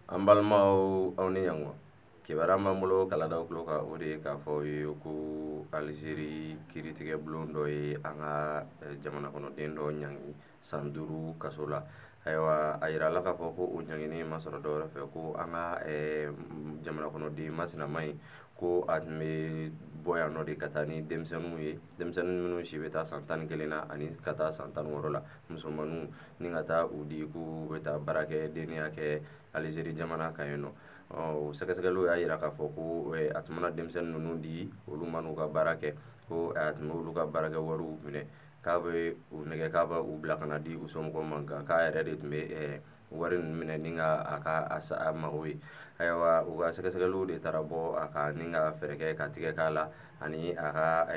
An balimaw, aw ni ɲankuma. Kibaruya b'an bolo kaladaw tulo kan, o de ye k'a fɔ aw ye ko Alizeri kiiritigɛ bulon dɔ ye an ka jamana kɔnɔden dɔ ɲangi san 5 kaso la. Ayiwa, a yirala k'a fɔ ko o ɲangini ma sɔrɔ dɔwɛrɛ fɛ, ko an ka jamana kɔnɔden masinama in, ko a tun bɛ bɔ yan nɔ de ka taa ni denmisɛnninw ye, denmisɛnnin minnu si bɛ taa san 11 na ani ka taa san 16 la, musomaninw, ni ka taa u di k'u bɛ taa baara kɛ denya kɛ Alizeri jamana kan yen nɔ. O sɛgɛsɛgɛliw y'a yira k'a fɔ ko a tun mana denmisɛnnin ninnu di olu ma n'u ka baara kɛ, ko a tun bɛ olu ka baarakɛ wariw minɛ, k'a bɛ u nɛgɛ, k'a bɛ u bila ka na di u somɔgɔw ma, nka k'a yɛrɛ de tun bɛ wari ninnu minɛ ni ka a ka a mago ye. Ayiwa, u ka sɛgɛsɛgɛliw de taara bɔ a kan ni ka fɛɛrɛ kɛ ka tigɛ k'a la, ani a ka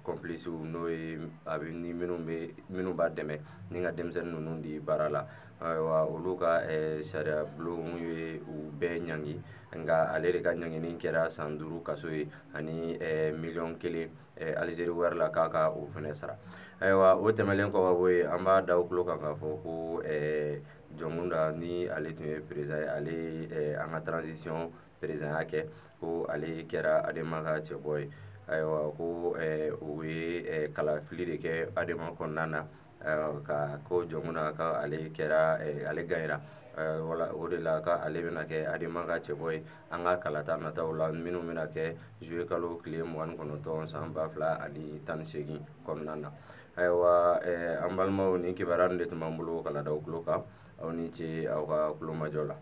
kɔnpilisiw, n'o ye a bɛ ni minnu bɛ minnu b'a dɛmɛ ni ka denmisɛnnin ninnu di baara la. Ayiwa, olu ka sariya bulon ye u bɛɛ ɲangi, nka ale de ka ɲangini kɛra san 5 kaso ye ani miliyɔn 1 Alizeri wari la, k'a ka o fɛnɛ sara. Ayiwa, o tɛmɛnen kɔ ka bɔ yen, an b'a da o tulo kan k'a fɔ ko Jɔnkunda, ni ale tun ye président ye, ale ye an ka transition président ya kɛ, ko ale kɛra Adema ka cɛbɔ ye. Ayiwa, ko u ye kalafili de kɛ Adema kɔnɔna na, ka ko Jɔnkunda ka ale kɛra, ale gagnera wala, o de la ka ale bɛna kɛ Adema ka cɛbɔ ye an ka kalata nataw la, minnu bɛna kɛ juillet kalo tile 29 san 2018 kɔnɔna na. Ayiwa, an balimaw, nin kibaruya nin de tun b'an bolo kaladaw tulo kan. Aw ni ce aw ka kulomajɔ la.